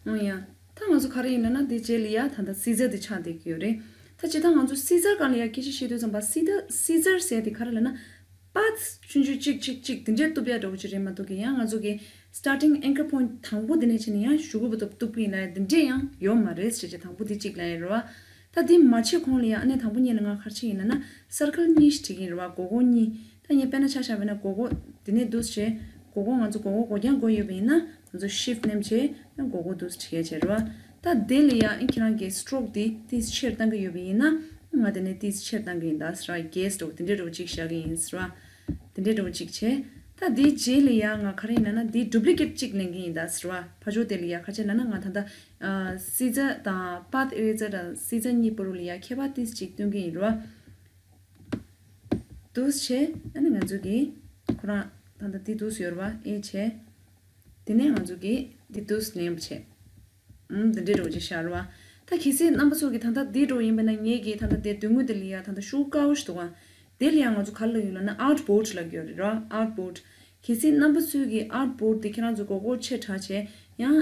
ཨང་ཡ། ད་ང་ཚོ་ག་རེ་ཡིན་ལབ་ན་དེ་རྗེས་ལ་ཡ་ད་ལྟ་scissor དེ་ཆགས་བསྡད་ཀྱི་ཡོད་རེད། ད་ཇི་ལྟར་ང་ཚོ་scissor སྒང་ལ་ཡ་སྐད་ཆ་བཤད་དུས་ཙམ་པ་scissor scissor ཟེར་དེ་ག་རེ་ལབ་ན། path ཆུང་ཆུང་གཅིག་གཅིག་གཅིག་དེ་འདྲས་གཏུབ་ཡ་འདྲ་བོ་ཅིག་རེད་མ་གཏོགས་ཀྱི་ཡང་ང་ཚོ་གི་starting anchor point དང་པོ་དེ་ནས་བྱས་ནས་ཡང་གཞུག་གུ་བར་དུ་གཏུབ་ཀྱི་ཡིན་ན་ཡང་དེ་འདྲས་ཡང་ཡོད་མ་རེད་ཟེར་བྱས་དང་པོ་དེ་གཅིག་ལབ་ཡ་རེད་བ། ད་དེ་མ་བྱེད་གོང་ལ་ཡང་ཨ་ནི་དང་པོ་ཉིད་ལ་ང་ག་རེ་བྱེད་ཡིན་ལབ་ན་circle གཉིས་ཤིག་བྲིས་ཀྱི་ཡིན་རེད་བ། སྒོར་སྒོར་གཉིས། ད་ངས་དཔེར་ན་ཆ་བཞག་པ་ཡིན་ན་སྒོར་སྒོར་དེ་ནས་འདུག་སེ་བྱས་སྒོར་སྒོར་ང་ཚོ་སྒོར་སྒོར་སྒོར་རྐྱང་སྒོར་ཡོད་པ་ཡིན་ན་ང་ཚོ་shift མནན་བྱས་ཡང་སྒོར་སྒོར་འདུག་སེ་བྲིས་ཡ་བྱས་རེད་བ། ད་དེ་ལ་ཡང་ཨ་ཁྱེད་རང་གི་stroke དེ་ཏིས་ཆེར་བཏང་གི་ཡོད་པ་ཡིན་ན་ང་དེ་ནས་ཏིས་ཆེར་བཏང་གི་ཡིན་ད་ཟེར་བ། གེས་འདྲ་བོ་དེ་འདྲས་འདྲ་བོ་གཅིག་བཞག་གི་ཡིན་ཟེར་བ། དེ་འདྲས་འདྲ་བོ་གཅིག་བྱས། ད་དེའི་རྗེས་ལ་ཡང་ང་ག་རེ་ཡིན་ན་ན་དེའི་duplicate གཅིག་ལེན་གི་ཡིན་ད་ཟེར་བ། ཕར་ཕྱོགས་དེ་ལ་ཡ་ག་རེ་བྱས་ལབ་ན་ང་ད་ལྟ་scissor དང་path eraser དང་scissor གཉིས་བར་ལ་ཡ་ཁྱད་པར་ཏིས་གཅིག་སྟོན་གི་ཡིན་རེད་བ། འདུག་སེ་བྱས་ཨ་ནི་ང་ཚོ་གི་ཁོ་རང་ད་ལྟ་དེ་འདུག་སེ་ཡོད་རེད་བ། ཨེ་བྱས། དེ་ནས་ང་ཚོ་གི་དེ་འདུག་སེ་ལེན་པ་བྱས། ཨུམ། འདི་འདྲའི་འདྲ་བོ་ཅིག་ཤར་བ། ད་གལ་སྲིད་རྣམ་པ་ཚོ་གིས་ད་ལྟ་འདི་འདྲ་བོ་ཡིན་པ་ན་ངེད་ཀྱིས་ད་ལྟ་དེ་མདུན་ངོས་དེ་ལ་ཡ་ད་ལྟ་ཤུགས་དཀར་བོ་ཞིག་འདུག་ག་དེ་ལ་ཡ་ང་ཚོ་ག་རེ་ལབ་ཡོད་ལབ་ན་artboard ལབ་ཀྱི་ཡོད་རེད་ར། artboard། གལ་སྲིད་རྣམ་པ་ཚོས་ཀྱིས་artboard དེ་ཁྱེད་རང་ཚོ་མགོ་སྐོར་ཆེ་དྲགས་བྱས་ཡང་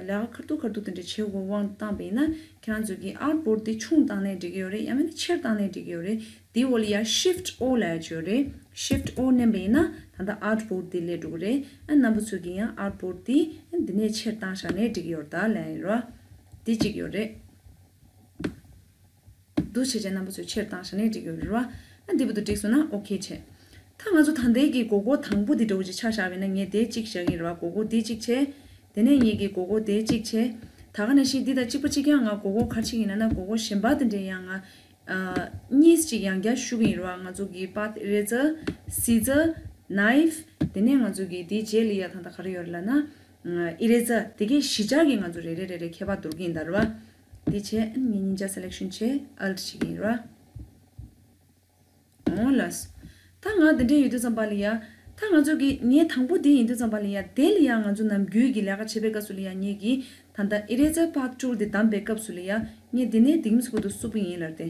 ལས་ཀ་ཁ་ཐུག་ཁ་ཐུག་དེ་འདྲ་བྱེད་དགོས་དབང་བཏང་པ་ཡིན་ན་ཁྱེད་རང་ཚོ་གིས་artboard དེ་ཆུང་བཏང་ནའི་འགྲིག་གི་ཡོད་རེད། ཡང་མིན་ན་ཆེར་བཏང་ནའི་འགྲིག་གི་ཡོད་རེད། དེའི་འོག་ལ་ཡ་shift O ལབ་ཡ་ཅིག་ཡོད་རེད། shift O མནན་པ་ཡིན་ན་ད་ལྟ་artboard དེ་སླེབས་འགྲོ་གི་རེད། ཨ་རྣམ་པ་ཚོས་ཀྱིས་ཡང་artboard དེ་འདི་ནས་ཆེར་བཏང་བཞག་ནའི་འགྲིག་གི་ཡོད་རེད་ད་ལབ་ཡ་ཡིན་ར། དེ་གཅིག་ཡོད་རེད། འདུག་སེ་བྱས་རྣམ་པ་ཚོས་ཆེར་བཏང་བཞག་ནའི་འགྲིག་གི་ཡོད་རེད་ར། ཨ་འདི་བར་དུ་འགྲིག་སོང་ན་okay བྱས། ད་ང་ཚོ་ད་ལྟའི་གི་མགོ་སྐོར་དང་པོ་འདི་འདྲ་བོ་ཅིག་ཆ་བཞག་པ་ཡིན་ན་ངས་དེ་གཅིག་བཞག་གི་ཡིན་ར། མགོ་སྐོར་འདི་གཅིག་བྱས། དེ་ནས་ངེད་ཀྱི་མགོ་སྐོར་དེ་གཅིག་བྱས། ད་ག་ནང་བཞིན་འདི་དང་གཅིག་པ་གཅིག་རྐྱང་ང་མགོ་སྐོར་ག་རེ་བྱེད་ཀྱི་ཡིན་ལབ་ན་མགོ་སྐོར་གཞན་པ་དེ་འདྲས་ཡང་ང་ཨ་གཉིས་གཅིག་ཡང་བསྐྱར་གཞུ་གི་ཡིན་ར། ང་ཚོ་གི་path eraser, scissor, knife དེ་ནས་ང་ཚོ་གི་དེའི་རྗེས་ལ་ཡ་ད་ལྟ་ག་རེ་ཡོད་རེད་ལབ་ན་eraser དེ་གའི་བཞི་ཆ་གི་ང་ཚོ་རེ་རེ་རེ་རེ་ཁྱད་པར་བསྡུར་གི་ཡིན་ད་ར་བ། དེ་བྱས་ཨ་ནི་ངས་གཉིས་ཆ་selection བྱས་alt བྱེད་ཀྱི་ཡིན་ར། འོང་ལགས། ད་ང་འདི་འདྲས་ཡོད་དུས་ཙམ་པ་ལ་ཡ། ད་ང་ཚོ་གི་ངས་དང་པོ་འདི་ཡིན་དུས་ཙམ་པ་ལ་ཡ་དེ་ལ་ཡ་ང་ཚོ་ནམ་རྒྱུན་གྱི་ལས་ཀ་བྱེད་པའི་སྐབས་སུ་ལ་ཡ་ངས་གི་ད་ལྟ་Eraser Path Tool འདི་བདམས་པའི་སྐབས་སུ་ལ་ཡ་ངས་འདི་ནས་འདི་མི་སུ་པོ་དུ་སུབ་ཀྱི་ཡིན་ལར་ཏེ།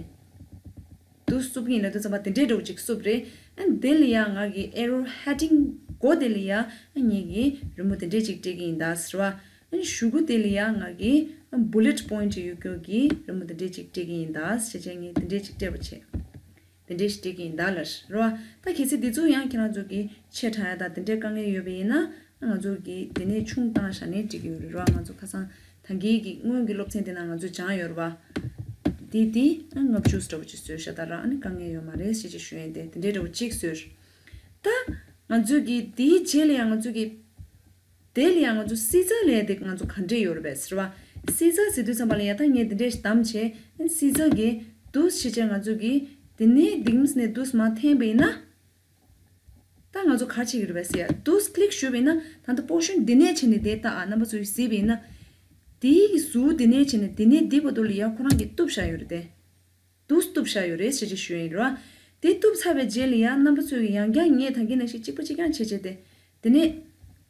དུ་སུབ་ཀྱི་ཡིན་ལ་དུས་ཙམ་པ་དེ་འདྲའི་འདྲ་བོ་ཅིག་སུབ་རེད། ཨ་ནི་དེ་ལ་ཡ་ང་གི་Arrow Heading མགོ་དེ་ལ་ཡ་ཨ་ངས་གི་རི་མོ་དེ་འདྲའི་ཅིག་སྤྲད་ཀྱི་ཡིན་ད་ཟེར་བ། ཨ་ནི་གཞུག་གུ་དེ་ལ་ཡ་ང་གི་Bullet Point ཡོད་རྒྱུ་གི་རི་མོ་དེ་འདྲའི་ཅིག་སྤྲད་ཀྱི་ཡིན་ད་ཟེར་བྱས་ངས་དེ་འདྲའི་ཅིག་སྤྲད་པ་བྱས། དེ་འདྲའི་ཞིག་སྤྲད་ཀྱི་ཡིན་ད་ལར་རོ། ད་གལ་སྲིད་འདི་ཚོ་ཡང་ཁྱེད་རང་ཚོ་གི་ཆེ་དྲགས་ཡ་དང་དེ་འདྲའི་དཀའ་ངལ་ཡོད་པ་ཡིན་ན་ང་ཚོ་གི་དེ་ནས་ཆུང་བཏང་བཞག་ནས་འགྲིག་གི་ཡོད་རེད་རོ། ང་ཚོ་ཁ་སང་ད་གིན་གི་སྔོན་གྱི་སློབ་ཚན་དེ་ན་ང་ཚོ་སྦྱངས་ཡོད་རེད་བ། དེ་དེ་ལྔ་བཅུ་འདྲ་བོ་ཅིག་བཟོས་ཤག་ད་རང་ཨ་ནི་དཀའ་ངལ་ཡོད་མ་རེད་ཞེས་ཅིག་ཞུ་ཡིན་ཏེ་དེ་འདྲའི་འདྲ་བོ་ཅིག་བཟོས། ད་ང་ཚོ་གི་དེའི་རྗེས་ལ་ཡང་ང་ཚོ་གི་དེ་ལ་ཡང་ང་ཚོ་སི་ཛར་ལས་དེ་ང་ཚོ་ག་འདྲས་ཡོད་རེད་པས་ཟེར་བ། སི་ཛར་ཟེར་དུས་ཙམ་པ་ལ་ཡ་ད་ངས་འདི་འདྲས་བདམས་བྱས་སི་ཛར་གི་དུས་ཕྱི་ཆད་ང་ཚོ་གི་དེ་ནས་དིག་མིས་ནས་དུས་མ་འཐེན་པ་ཡིན་ན། ད་ང་ཚོ་ག་རེ་བྱེད་ཀྱི་རེད་པས་ཟེར་ཡ་དུས་ཀླིག་ཞུས་པ་ཡིན་ན་ད་ལྟ་པོར་ཤོན་འདི་ནས་བྱས་ནས་དེ་ལྟ་ཨ་རྣམ་པ་ཚོས་གཟིགས་པ་ཡིན་ན། དེའི་གི་ཟུར་འདི་ནས་བྱས་ནས་དེ་ནས་འདི་བར་དུ་ལ་ཡ་ཁོ་རང་གི་གཏུབ་བཞག་ཡོད་རེད་དེ། དུས་གཏུབ་བཞག་ཡོད་རེད་ཞེས་ཅིག་ཞུ་ཡིན་རོ། དེ་གཏུབ་ཚར་བའི་རྗེས་ལ་ཡང་རྣམ་པ་ཚོས་ཀྱི་ཡང་བསྐྱར་ངས་ད་གིན་ནང་བཞིན་གཅིག་པ་གཅིག་རྐྱང་བྱས་བྱས་ཏེ། དེ་ནས་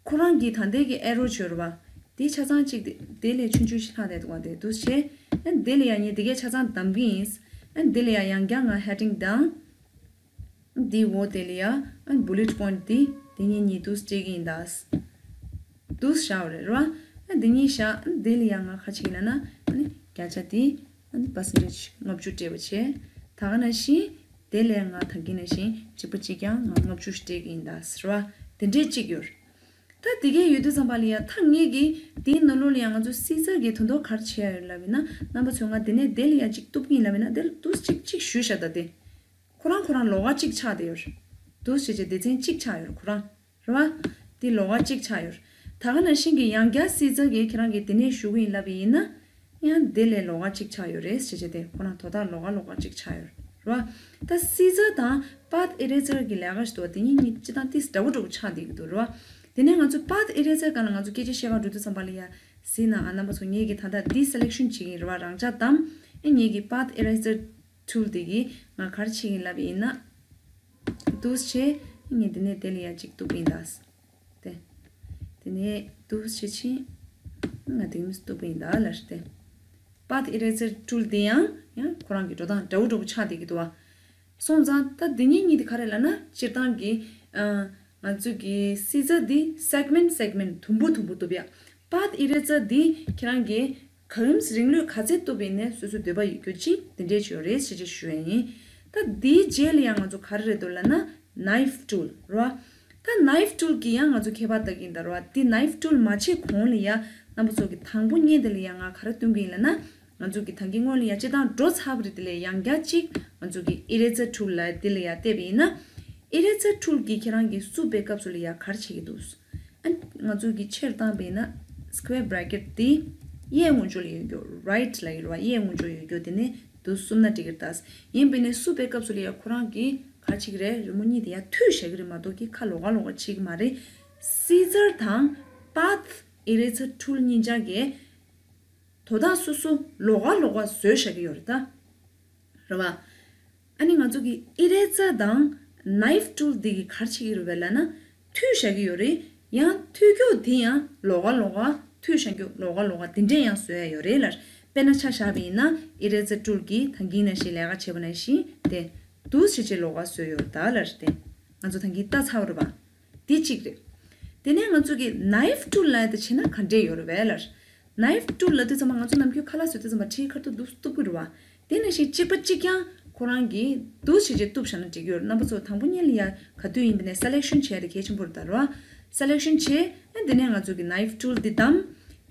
ཁོ་རང་གི་ད་ལྟའི་གི་ཨེ་རོ་བྱོས་རོ་བ། དེ་ཆ་ཚང་གཅིག་དེ་དེ་ལས་ཆུང་ཆུང་ཞིག་ལྷག་བསྡད་འདུག་བ། དེ་འདུག་བྱས། ཨ་ནི་དེ་ལ་ཡང་ངས་དེ་གས་ཆ་ཚང་བདམས་གི་ཡིན། ཨ་ནི་དེ་ལ་ཡང་ཡང་བསྐྱར་ང་ཧེ་ཌིང་དང་། དེའི་འོག་དེ་ལ་ཡང་ཨ་ནི་བུ་ལེཊ་པོན་ཊི་དེ་དེ་གཉིས་གཉིས་འདུག་སྤྲད་གི་ཡིན་ད། འདུག་བཞག་པ་རེད་རོ། ཨ་འདི་གཉིས་བཞག་ཨ་འདི་ལ་ཡང་ང་ཁ་ཅིག་ལ་ན་ཨ་ནི་བརྒྱ་ཆ་དེ་ཨ་ནི་པར་སེན་ཊེ་ཇི་ལྔ་བཅུ་སྤྲད་པ་བྱས། ད་ག་ནང་བཞིན་དེ་ལས་ང་ད་གིན་ནང་བཞིན་གཅིག་པ་གཅིག་རྐྱང་ང་ལྔ་བཅུ་སྤྲད་ཀྱི་ཡིན་ད་ཟེར་བ་དེ་འདྲས་གཅིག་ཡོད། ད་དེ་གས་ཡོད་དུས་ཙམ་པ་ལ་ཡང་ད་ངས་གི་དེའི་ནང་ལོགས་ལ་ཡང་ང་ཚོ་སི་ཛར་གི་དོན་དག་ག་རེ་བྱེད་ཡ་ཡོད་ལབ་ཡིན་ན་རྣམ་པ་ཚོས་ང་དེ་ནས་དེ་ལ་ཡང་གཅིག་གཏུབ་ཀྱི་ཡིན་ལབ་ཡིན་ན་དེ་ལ་འདུག་གཅིག་གཅིག་ཞུས་བཞག་ད་དེ། ཁོ་རང་ཁོ་རང་ལོགས་ཀ་གཅིག་ཆགས་བསྡད་ཡོད་རེད། འདུག་བྱས་བྱས་སྡེ་ཚན་གཅིག་ཆགས་ཡོད་རེད་ཁོ་རང་། རེད་བ། དེ་ལོགས་ཀ་གཅིག་ཆགས་ཡོད་རེད། ད་ག་ནང་བཞིན་གྱི་ཡང་བསྐྱར་སི་ཛར་གྱིས་ཁྱེད་རང་གི་དེ་ནས་ཞུ་གི་ཡིན་ལབ་པ་ཡིན་ན། ཡང་དེ་ལས་ལོགས་ཀ་གཅིག་ཆགས་ཡོད་རེད་བྱས་བྱས་ཏེ་ཁོ་རང་དོ་བདག་ལོགས་ཀ་ལོགས་ཀ་གཅིག་ཆགས་ཡོད་རེད་བ། ད་སི་ཛར་དང་པཱཐ་ཨི་རེ་ཛར་གྱི་ལས་ཀ་ཞིག་འདུག་བ། དེ་གཉིས་གཉིས་སྤྱིར་བཏང་ཏིས་འདྲ་བོ་འདྲ་བོ་ཆགས་བསྡད་ཀྱི་འདུག་རེད་བ། དེ་ནས་ང་ཚོས་པཱཐ་ཨི་རེ་ཛར་སྒང་ལ་ང་ཚོ་སྐད་ཆ་བཤད་ག་འགྲོ་དུས་ཙམ་པ་ལ་ཡ། སི་ན་ཨ་རྣམ་པ་ཚོ་ངེད་ཀྱི་ད་ལྟ་ཏིས་སེ་ལེག་ཤན་བྱེད་ཀྱི་ཡིན་རེད་བ། རང་འཇགས་བདམས། ཨེ་ངེད་ཀྱི་པཱཐ་ཨི་རེ་ཛར་ཊུལ་དེ་གིས་ང་ག་རེ་བྱེད་ཀྱི་ཡིན་ལབ་པ་ཡིན་ན། འདུག་བྱས། ངས་འདི་ནས་དེ་ལ་ཡ་གཅིག་གཏུབ་ཀྱི་ཡིན་ད། དེ། དེ་ནས་འདུག་བྱས་ཕྱིན། ང་དེ་མི་གཏུབ་ཀྱི་ཡིན་ད་ལབ་སྟེ། པཱཐ་ཨི་རེ་ཛར་ཊུལ་དེ་ཡང་ཡང་ཁོ་རང་གི་འགྲོ་སྟངས་འདྲ་བོ་འདྲ་བོ་ཆགས་བསྡད་ཀྱི་འདུག་བ། སོང་ཙང་ད་འདི་གཉིས་གཉིས་དེ་ག་རེ་ལབ་ན་སྤྱིར་བཏང་གི་ཨ། ང་ཚོ་གི་སི་ཛར་འདི་སེག་མེན་ཊི་སེག་མེན་ཊི་དུམ་བུ་དུམ་བུ་གཏུབ་ཡ། པཱཐ་ཨི་རེ་ཛར་འདི་ཁྱེད་རང་གི་ག་ཡུམ་རིང་ལོས་ག་ཚད་གཏུབ་ཡིན་ནས་སོ་སོའི་འདོད་པ་ཡོད་རྒྱུ་ཅིག་འདི་འདྲས་ཅིག་ཡོད་རེད་ཞེས་ཅིག་ཞུ་ཡ་ཡིན། ད་འདིའི་རྗེས་ལ་ཡང་ང་ཚོ་ག་རེ་རེད་འདུག་ལབ་ན་ནའིཕ་ཊུལ་རོ། ད་ནའིཕ་ཊུལ་གྱི་ཡང་ང་ཚོ་ཁྱད་པར་ལྟ་གི་ཡིན་ད་རོ། འདི་ནའིཕ་ཊུལ་མ་བྱེད་གོང་ལ་ཡ་རྣམ་པ་ཚོ་གི་དང་པོ་ཉིད་འདི་ལ་ཡ་ང་ག་རེ་སྟོན་གི་ཡིན་ལབ་ན། ང་ཚོ་གི་ད་གིན་སྔོན་ལ་ཡ་སྤྱིར་བཏང་འགྲོ་ཚར་བ་རེད། དེ་ལས་ཡང་བསྐྱར་གཅིག་ང་ཚོ་གི་ཨི་རེ་ཛར་ཊུལ་ལ་འདི་ལ་ཡ་བལྟས་པ་ཡིན་ན། ཨི་རེ་ཛར་ཊུལ་གྱིས་ཁྱེད་རང་གི་སུབ་པའི་སྐབས་སུ་ལ་ཡ་ག་རེ་བྱེད་ཀྱི་འདུག་ཨ་ང་ཚོ་གི་ཆེར་བཏང་བས་ན་སི་ཀུ་ཝེར་བྷ་རེ་ཀེཊ་དེ་གཡས་ངོས་ཕྱོགས་ལ་ཡོད་རྒྱུ་རའིཊ་ལ་ཡོད་ར་བ། གཡས་ངོས་ཕྱོགས་ཡོད་རྒྱུ་དེ་ནས་དུ་སུབ་ན་འགྲིག་གི་རེད་ད། ཡིན་པས་ན་སུབ་པའི་སྐབས་སུ་ལ་ཡ་ཁོ་རང་གི་ག་རེ་བྱེད་ཀྱི་རེད། རི་མོ་གཉིས་དེ་ཡ་མཐུད་བཞག་གི་རེད་མ་གཏོགས་ཀྱི་ཁ་ལོགས་ཀ་ལོགས་ཀ་བྱེད་ཀྱི་མ་རེད། སི་ཛར་དང་པཱཐ་ཨི་རེ་ཛར་ཊུལ་གཉིས་ཆ་གི་དོ་བདག་སོ་སོ་ལོགས་ཀ་ལོགས་ཀ་བཟོས་བཞག་གི་ཡོད་རེད་ད། རེད་བ། ཨ་ནི་ང་ཚོ་གི་ཨི་རེ་ཛར་དང་ནའིཕ་ཊུལ་འདི་གི་ག་རེ་བྱེད་ཀྱི་རེད་བས་ལབ་ན། མཐུད་བཞག་གི་ཡོད་རེད། ཡང་མཐུད་རྒྱུ་དེ་ཡང་ལོགས་ཀ་ལོགས་ཀ་མཐུད་བཞག་རྒྱུ་ལོགས་ཀ་ལོགས་ཀ་དེ་འདྲས་ཡང་བཟོ་ཡ་ཡོད་རེད་ལར། དཔེར་ན་ཆ་བཞག་པ་ཡིན་ན་ཨི་རེ་ཛར་ཊུལ་གྱིས་ད་གིན་ནང་བཞིན་ལས་ཀ་བྱས་པ་ནང་བཞིན་དེ་འདུག་བྱེད་བྱེད་ལོགས་ཀ་བཟོས་ཡོད་རེད་ད་ལར་དེ། ང་ཚོ་ད་གིན་ལྟ་ཚར་བ་རེད་བ། དེ་གཅིག་རེད། དེ་ནས་ང་ཚོ་གི་ནའིཕ་ཊུལ་ལ་དེ་བྱས་ན་ག་འདྲས་ཡོད་རེད་བས་ལར། ནའིཕ་ཊུལ་ལབ་དུས་ཙམ་པ་ང་ཚོ་ནམ་རྒྱུན་ཁ་ལག་བཟོ་དུས་ཙམ་པ་ཁྲིའི་ཁ་ཐུག་འདུག་གཏུབ་ཀྱི་རེད་བ། དེ་ནང་བཞིན་གཅིག་པ་གཅིག་རྐྱང་ཁོ་རང་གིས་འདུག་བྱེད་བྱེད་གཏུབ་བཞག་ན་འགྲིག་གི་ཡོད་རེད། རྣམ་པ་ཚོ་དང་པོ་ཉིད་ལ་ཡ་ག་དུས་ཡིན་པ་ནས་སེ་ལེག་ཤན་བྱས་དེ་གལ་ཆེན་པོ་རེད་ད་རེད་བ། སེ་ལེག་ཤན་བྱས། ཨ་དེ་ནས་ང་ཚོ་གི་ནའིཕ་ཊུལ་འདི་བདམས།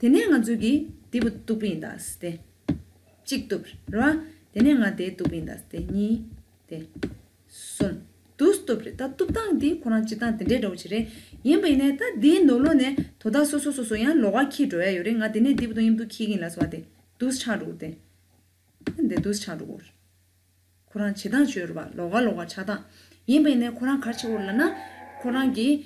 དེ་ནས་ང་ཚོ་གིས་འདི་བུ་གཏུབ་པ་ཡིན་ད་སྟེ། གཅིག་གཏུབ་རེད་བ། དེ་ནས་ང་དེ་གཏུབ་པ་ཡིན་ད་སྟེ་གཉིས། དེ། གསུམ། དུ་གཏུབ་རེད། ད་གཏུབ་སྟངས་འདི་ཁོ་རང་སྤྱིར་བཏང་དེ་འདྲའི་འདྲ་བོ་ཅིག་རེད། ཡིན་པ་ཡིན་ནའི་ད་འདིའི་ནང་ལོགས་ནས་དོ་བདག་སོ་སོ་སོ་སོ་ཡང་ལོགས་ཀ་འཁྱེར་འགྲོ་ཡ་ཡོད་རེད། ང་དེ་ནས་འདི་བུ་དང་མཉམ་དུ་འཁྱེར་གྱིན་ལ་སོ་བ་དེ་དུ་ཆགས་འགྲོ་གི་རེད། འདི་དུ་ཆགས་འགྲོ་གི་རེད། ཁོ་རང་བྱེད་སྟངས་བྱོས་རེད་བ། ལོགས་ཀ་ལོགས་ཀ་ཆགས་སྟངས། ཡིན་པ་ཡིན་ནའི་ཁོ་རང་ག་རེ་བྱེད་དགོས་རེད་ལབ་ན། ཁོ་རང་གིས་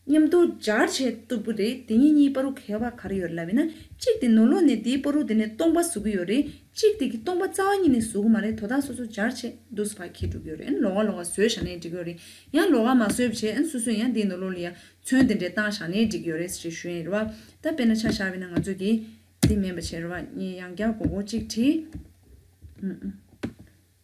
མཉམ་དུ་སྦྱར་བྱས་གཏུབ་ཀྱི་རེད། དེ་གཉིས་གཉིས་བར་དུ་ཁྱད་པར་ག་རེ་ཡོད་རེད་ལབ་ཡིན་ན། གཅིག་དེ་ནང་ལོགས་ནས་དེའི་བར་དུ་དེ་ནས་སྟོང་པ་བཟོ་གི་ཡོད་རེད། གཅིག་དེ་གི་སྟོང་པ་རྩ་བ་ཉིད་ནས་བཟོ་གི་མ་རེད། དོ་བདག་སོ་སོ་སྦྱར་བྱས་འདུག་སེ་ཕར་འཁྱེར་འགྲོ་གི་ཡོད་རེད། ཨ་ནི་ལོགས་ཀ་ལོགས་ཀ་བཟོས་བཞག་ནའི་འགྲིག་གི་ཡོད་རེད། ཡང་ལོགས་ཀ་མ་བཟོས་བྱས་ཨ་ནི་སོ་སོས་ཡང་དེའི་ནང་ལོགས་ལ་ཡང་ཚོན་དེ་འདྲས་བཏང་བཞག་ནའི་འགྲིག་གི་ཡོད་རེད་ཟེར་ཞུ་ཡིན་རེད་བ། ད་དཔེར་ན་ཆ་བཞག་པ་ཡིན་ན་ང་ཚོ་གི་འདི་མིན་པ་བྱས་རེད་བ། ངས་ཡང་བསྐྱར་མགོ་སྐོར་གཅིག་བྲིས། ཨུམ་ཨུམ།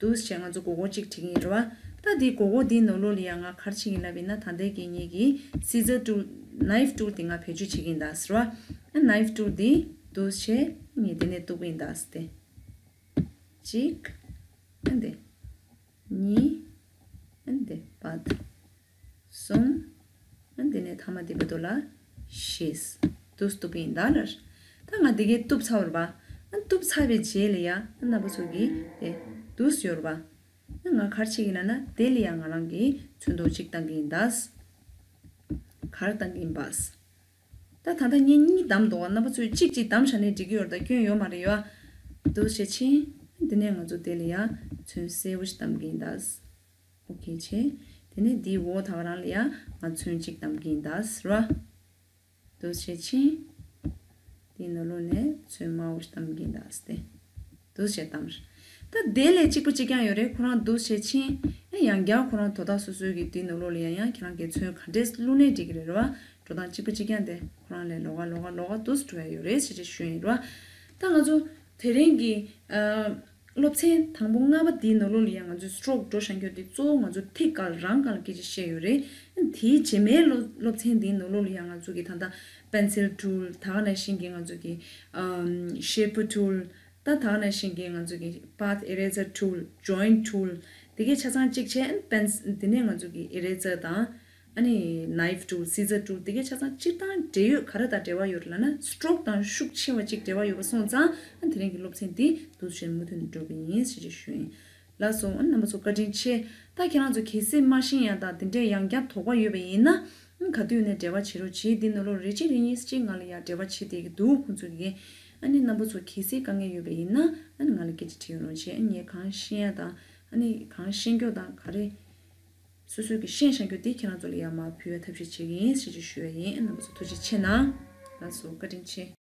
འདུག་སེ་བྱས་ང་ཚོ་མགོ་སྐོར་གཅིག་བྲིས་ཀྱི་ཡིན་རེད་བ། ད་འདི་མགོ་སྐོར་འདིའི་ནང་ལོགས་ལ་ཡང་ང་ག་རེ་བྱེད་ཀྱི་ཡིན་ལབ་ཡིན་ན། ད་ལྟའི་གི་ངེད་ཀྱི་སི་ཛར་ཊུལ་ནའིཕ་ཊུལ་འདི་ང་བེད་སྤྱོད་བྱེད་ཀྱི་ཡིན་ད་ཟེར་བ། ཨ་ནའིཕ་ཊུལ་འདི་འདུག་སེ་བྱས་ངས་འདི་ནས་གཏུབ་ཀྱི་ཡིན་ད་ཟེར་ཏེ། གཅིག་ཨ་འདི། གཉིས། ཨ་འདི་བར། གསུམ། ཨ་འདི་ནས་ཐ་མ་འདི་བར་དུ་ལ་བཞི། འདུག་སེ་གཏུབ་ཀྱི་ཡིན་ད་ལར། ད་ང་འདི་གས་གཏུབ་ཚར་བ་རེད་པ། ཨ་གཏུབ་ཚར་བའི་རྗེས་ལ་ཡ་ཨ་རྣམ་པ་ཚོ་གིས་དེ་འདུག་སེ་ཡོད་རེད་པ། ཨ་ང་ག་རེ་བྱེད་ཀྱི་ཡིན་ལབ་ན། དེ་ལ་ཡ་ང་རང་གིས་ཚོན་མདོག་གཅིག་བཏང་གི་ཡིན་ད། ག་རེ་བཏང་གི་ཡིན་པ། ད་ད་ལྟ་ངས་གཉིས་བདམས་འདུག་ག་རྣམ་པ་ཚོས་གཅིག་གཅིག་བདམས་བཞག་ནའི་འགྲིག་གི་ཡོད་རེད། ད་སྐྱོན་ཡོད་མ་རེད་ཡ། འདུག་སེ་བྱས་ཕྱིན། འདི་ནས་ང་ཚོ་དེ་ལ་ཡ་ཚོན་སེར་པོ་ཞིག་བདམས་ཀྱི་ཡིན་ད། ཨོ་ཁེ་བྱས། དེ་ནས་འདིའི་འོག་ད་ག་རང་ལ་ཡ་ང་ཚོན་གཅིག་བདམས་ཀྱི་ཡིན་ད་ཟེར་བ། འདུག་སེ་བྱས་ཕྱིན། འདིའི་ནང་ལོགས་ནས་ཚོན་དམར་པོ་ཞིག་བདམས་ཀྱི་ཡིན་ད་ཟེར་ཏེ། འདུག་སེ་བདམས། ད་དེ་ལས་གཅིག་པ་གཅིག་རྐྱང་ཡོད་རེད། ཁོ་རང་འདུག་སེ་བྱས་ཕྱིན། ཨ་ཡང་བསྐྱར་ཁོ་རང་དོ་བདག་སོ་སོའི་གི་འདིའི་ནང་ལོགས་ལ་ཡ་ཡང་ཁྱེད་རང་གིས་ཚོན་ག་འདྲས་བླུགས་ནའི་འགྲིག་གི་རེད་རེད་བ། འགྲོ་སྟངས་གཅིག་པ་གཅིག་རྐྱང་དེ་ཁོ་རང་ལས་ལོགས་ཀ་ལོགས་ཀ་ལོགས་ཀ་འདུག་སེ་འགྲོ་ཡ་ཡོད་རེད་ཟེར་ཅིག་ཞུ་ཡིན་རེད་བ། ད་ང་ཚོ་དེ་རིང་གི་ཨ། སློབ་ཚན་དང་པོ་ལྔ་པ་འདིའི་ནང་ལོགས་ལ་ཡང་ང་ཚོས་སི་ཊོག་འགྲོ་བཞག་རྒྱུ་དེ་གཙོ་བོ་ང་ཚོ་ཐིག་དཀར་རང་སྒང་ལ་སྐད་ཆ་བཤད་ཡོད་རེད། དེའི་རྗེས་མའི་སློབ་སློབ་ཚན་འདིའི་ནང་ལོགས་ལ་ཡང་ང་ཚོ་གི་ད་ལྟ་པེན་སིལ་ཊུལ། ད་ག་ནང་བཞིན་གྱི་ང་ཚོ་གི་ཨམ་ཤེ་པར་ཊུལ། ད་ད་ག་ནང་བཞིན་གྱི་ང་ཚོ་གི་པཱཐ་ཨི་རེ་ཟར་ཊུལ། ཇོ་ཡིན་ཊུལ། དེ་གའི་ཆ་ཚང་གཅིག་བྱས། པེན་དེ་ནས་ང་ཚོ་གི་ཨི་རེ་ཟར་དང་། ཨ་ནི་ནའིཕ་ཊུལ། སི་ཛར་ཊུལ། དེ་གའི་ཆ་ཚང་སྤྱིར་བཏང་འབྲེལ་ཡོད་ག་རེ་དང་འབྲེལ་བ་ཡོད་རེད་ལབ་ན། སི་ཊོག་དང་ཤུགས་ཆེ་བ་གཅིག་འབྲེལ་བ་ཡོད་པ་སོང་ཙང་། ཨ་དེ་རིང་གི་སློབ་ཚན་འདི་འདུག་སེ་མུ་མཐུད་ནས་འགྲོ་གི་ཡིན་ཞེས་ཞུ་ཡིན། ལགས་སོ། ཨ་རྣམ་པ་ཚོ་བཀའ་དྲིན་ཆེ། ད་ཁྱེད་རང་ཚོ་གལ་སྲིད་མ་ཤེས་ཡ་དང་དེ་འདྲའི་ཡང་བསྐྱར་དོགས་པ་ཡོད་པ་ཡིན་ན། ཨ་ག་དུས་ནས་འབྲེལ་བ་བྱེད་རོགས་བྱེད། འདི་ནང་ལོགས་རེ་གཅིག་རེ་གཉིས་གཅིག་ང་ལ་ཡ་འབྲེལ་བ་བྱེད་བསྡད་ཀྱི་འདུག་ཁོང་ཚོ་གིས། ཨ་ནི་རྣམ་པ་ཚོ་གལ་སྲིད་དཀའ་ངལ་ཡོད་པ་ཡིན་ན། ཨ་ནི་ང་ལ་སྐད་ཆ་དྲི་རོགས་བྱེད། ཨ་ངས་གང་ཤེས་ཡ་དང་། ཨ་ནི་གང་ཤེས་རྒྱུ་དང་ག་རེ། སོ་སོས་ཀྱི་ཤེས་བཞག་རྒྱུ་དེ་ཁྱེད་རང་ཚོ་ལ་ཡར་མར་ཕུལ་བའི་ཐབས་ཤེས་བྱེད་ཀྱི་ཡིན་ཞེས་ཞུ་ཡ་ཡིན། རྣམ་པ་ཚོ་ཐུགས་རྗེ་ཆེ་གནང་། ལགས་སོ། བཀའ་དྲིན་ཆེ།